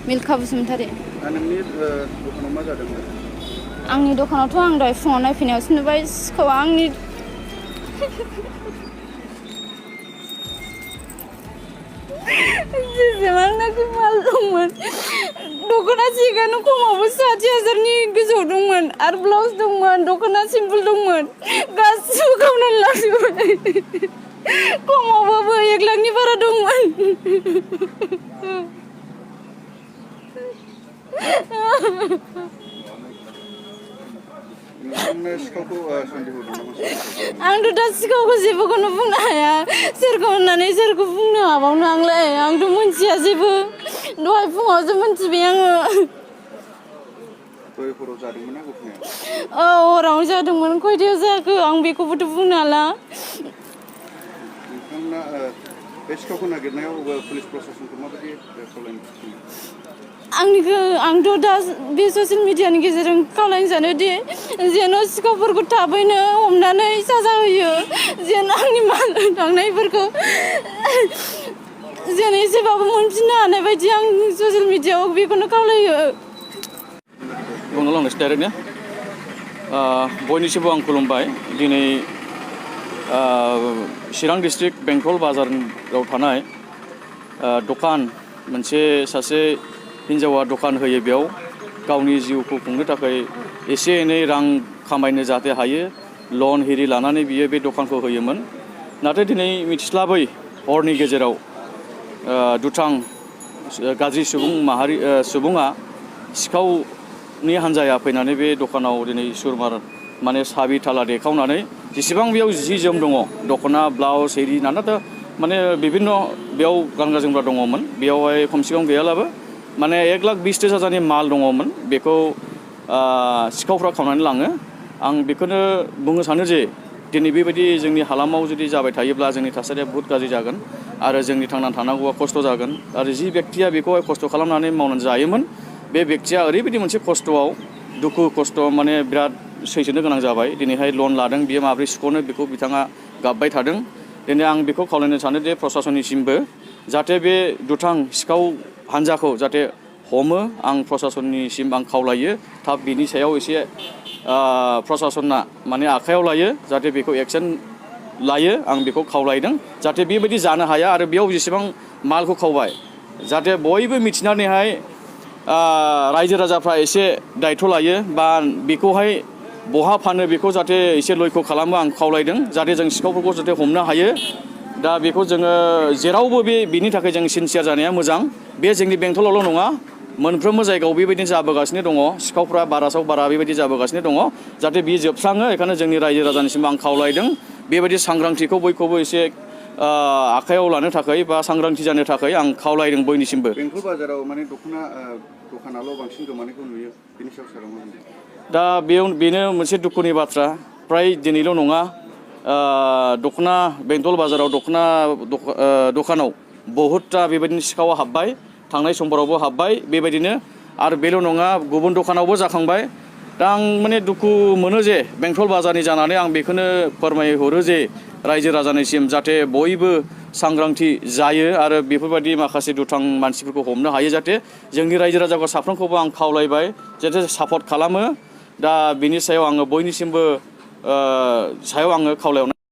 मिल्का बसुमतारी नोंनि दखानाव मा जादोंमोन? आंनि दखानावथ' आं दहाय फुङाव नायफैनायावसो नुबाय सिखावा आंनि जेसेबांनाखि माल दंमोन दख'ना सिगानो खमावबो 60,000नि गोजौआव दंमोन आरो ब्लाउस दंमोन दख'ना सिम्पोल दंमोन गासिबो खावनानै लाजोबबाय खमावबाबो 1 लाखनि बारा दंमोन आंथ' दा सिखावखौ जेबोखौनो बुंनो हाया सोरखौ होननानै सोरखौ बुंनो हाबावनो आंलाय आंथ' मोनथिया जेबो दहाय फुङावसो मोनथिबाय आङो दहाय हराव जादोंमोन ना गथ'नाया? औ हरावनो जादोंमोन खयथायाव जाखो आं बेखौबोथ' बुंनो हाला नोंथांमोना बे सिखावखौ नागिरनायाव पुलिस प्रशासनखौ माबायदि खावलायनो आंथ' दा बे ससियेल मिडियानि गेजेरजों खावलायनो सानोदि जेन' सिखावफोरखौ थाबैनो हमनानै साजा होयो जेन आंनि माल थांनायफोरखौ जेन एसेबाबो मोनफिननो हानाय बायदि आं ससियेल मिडियाआव बेखौनो खावलायो बुंनो लांनोसै डाइरेक्टनो बयनिसिमबो आं खुलुमबाय दिनै चिरां डिस्ट्रिक्ट बेंटल बाजाराव थानाय दखान मोनसे सासे हिन्जावा दखान होयो बेयाव गावनि जिउखौ खुंनो थाखाय एसे एनै रां खामायनो जाहाथे हायो लन हिरि लानानै बियो बे दखानखौ होयोमोन नाथाय दिनै मिथिस्लाबै हरनि गेजेराव दुथां गाज्रि सुबुङा सिखावनि हान्जाया फैनानै बे दखानाव दिनै सुरमार माने साबि थाला देखावनानै जेसेबां बेयाव जि जोम दङ दख'ना ब्लाउस हिरि नानाथा माने बिभिन्न बेयाव गानग्रा जोमग्रा दङमोन बेयावहाय खमसे खम गैयालाबो माने 1,20,000 माल दङमोन बेखौ सिखावफ्रा खावनानै लाङो आं बेखौनो बुंनो सानो जे दिनै बेबायदि जोंनि हालामाव जुदि जाबाय थायोब्ला जोंनि थासारिया बहुत गाज्रि जागोन आरो जोंनि थांनानै थानांगौआ खस्थ' जागोन आरो जि बेक्तिया बेखौहाय खस्थ' खालामनानै मावनानै जायोमोन बे बेक्तिया ओरैबायदि मोनसे खस्थ'आव दुखु खस्थ' माने बिराद सैसोनो गोनां जाबाय दिनैहाय लन लादों बियो माब्रै सुख'नो बेखौ बिथाङा गाबबाय थादों दिनै आं बेखौ खावलायनो सानो जे प्रशासननिसिमबो जाहाथे बे दुथां सिखाव हान्जाखौ जाहाथे हमो आं प्रशासननिसिम आं खावलायो थाब बिनि सायाव एसे प्रशासना माने आखायाव लायो जाहाथे बेखौ एक्सन लायो आं बेखौ खावलायदों जाहाथे बेबायदि जानो हाया आरो बेयाव जेसेबां मालखौ खावबाय जाहाथे बयबो मिथिनानैहाय रायजो राजाफ्रा एसे दायथ' लायो बा बेखौहाय बहा फानो बेखौ जाहाथे एसे लयख' खालामो आं खावलायदों जाहाथे जों सिखावफोरखौ जाहाथे हमनो हायो दा बेखौ जोङो जेरावबो बिनि थाखाय जों सिनसियार जानाया मोजां बे जोंनि बेंटलावल' नङा मोनफ्रोमबो जायगायाव बेबायदिनो जाबोगासिनो दङ सिखावफ्रा बारासाव बारा बेबायदि जाबोगासिनो दङ जाहाथे बियो जोबस्राङो बेखायनो जोंनि रायजो राजानिसिम आं खावलायदों बेबायदि सांग्रांथिखौ बयखौबो एसे आखायाव लानो थाखाय बा सांग्रांथि जानो थाखाय आं खावलायदों बयनिसिमबो बेंटल बाजाराव माने दखानाल' बांसिन गोमानायखौ नुयो बेनि सायाव साराव मा बुंदों दा बेनो मोनसे दुखुनि बाथ्रा फ्राय दिनैल' नङा दख'ना बेंटल बाजाराव दखानाव बहुतथा बेबायदिनो सिखावा हाबबाय थांनाय समफोरावबो हाबबाय बेबायदिनो आरो बेल' नङा गुबुन दखानावबो जाखांबाय दा आं माने दुखु मोनो जे बेंटल बाजारनि जानानै आं बेखौनो फोरमायहरो जे रायजो राजानिसिम जाहाथे बयबो सांग्रांथि जायो आरो बेफोरबायदि माखासे दुथां मानसिफोरखौ हमनो हायो जाहाथे जोंनि रायजो राजाखौ साफ्रोमखौबो आं खावलायबाय जाहाथे सापर्ट खालामो दा बिनि सायाव आङो बयनिसिमबो सायाव आङो खावलायहरनाय